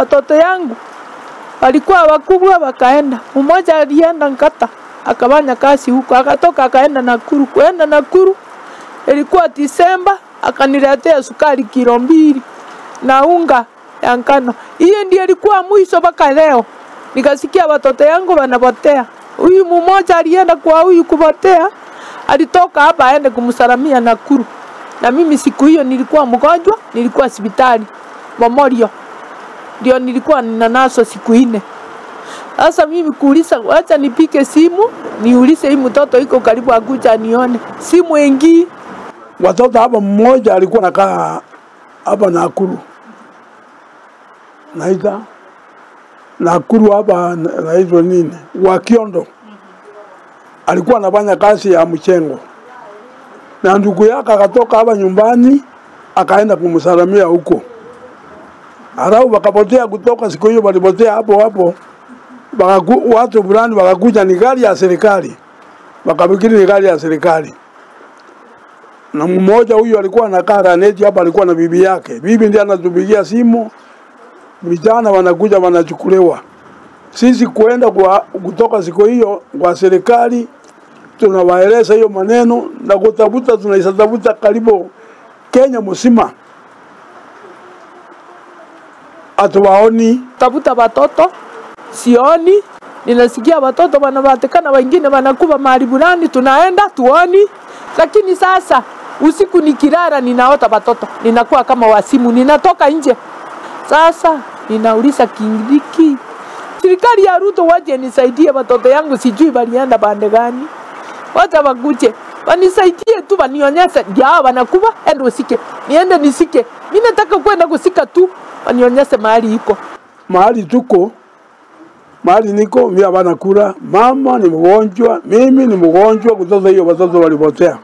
Watoto yangu walikuwa wakubwa wakaenda. Mmoja alienda Ngata akafanya kazi huko, akatoka akaenda Nakuru. Kuenda Nakuru ilikuwa Disemba, akaniletea sukari kilo 2 na unga ya ngano. Hiyo ndiyo ilikuwa mwisho mpaka leo. Nikasikia watoto yangu wanapotea. Huyu mmoja alienda kwa huyu kupotea, alitoka hapa aende kumsalamia Nakuru. Na mimi siku hiyo nilikuwa mgonjwa, nilikuwa hospitali Memorial. Ndio nilikuwa ninanaso siku 4. Sasa mimi kuuliza, acha nipike simu, niulize hii mtoto iko karibu akuja nione. Simu ingi. Watoto hapa mmoja alikuwa anakaa hapa Nakuru. Naita Nakuru hapa naitwa nini? Wakiondo. Alikuwa anafanya kazi ya mchengo. Na ndugu yake akatoka hapa nyumbani akaenda kumsalamia huko. Halafu wakapotea kutoka siku hiyo, walipotea hapo hapo. Watu fulani wakakuja, ni gari ya serikali. Wakafikiri ni gari ya serikali. Na mmoja huyu alikuwa anakaa Raneti hapa, alikuwa na bibi yake. Bibi ndiye anatupigia simu, vijana wanakuja wanachukuliwa. Sisi kuenda kwa kutoka siku hiyo kwa serikali tunawaeleza hiyo maneno na kutafuta, tunaisatafuta karibu Kenya mzima. Hatuwaoni. Tafuta watoto sioni, ninasikia watoto wanapatikana, wengine wanakuwa mahali fulani, tunaenda tuoni. Lakini sasa usiku nikilala ninaota watoto, ninakuwa kama wasimu, ninatoka nje. Sasa ninauliza Kindiki, serikali ya Ruto waje nisaidie watoto yangu, sijui walienda pande gani. Wacha wakuje wanisaidie tu, wanionyeshe ndio hao wanakuwa, ende usike, niende nisike. Mimi nataka kwenda kusika tu, wanionyeshe mahali iko. Mahali tuko, mahali niko, mimi hapana kula. Mama ni mgonjwa, mimi ni mgonjwa, kutoka hiyo watoto walipotea.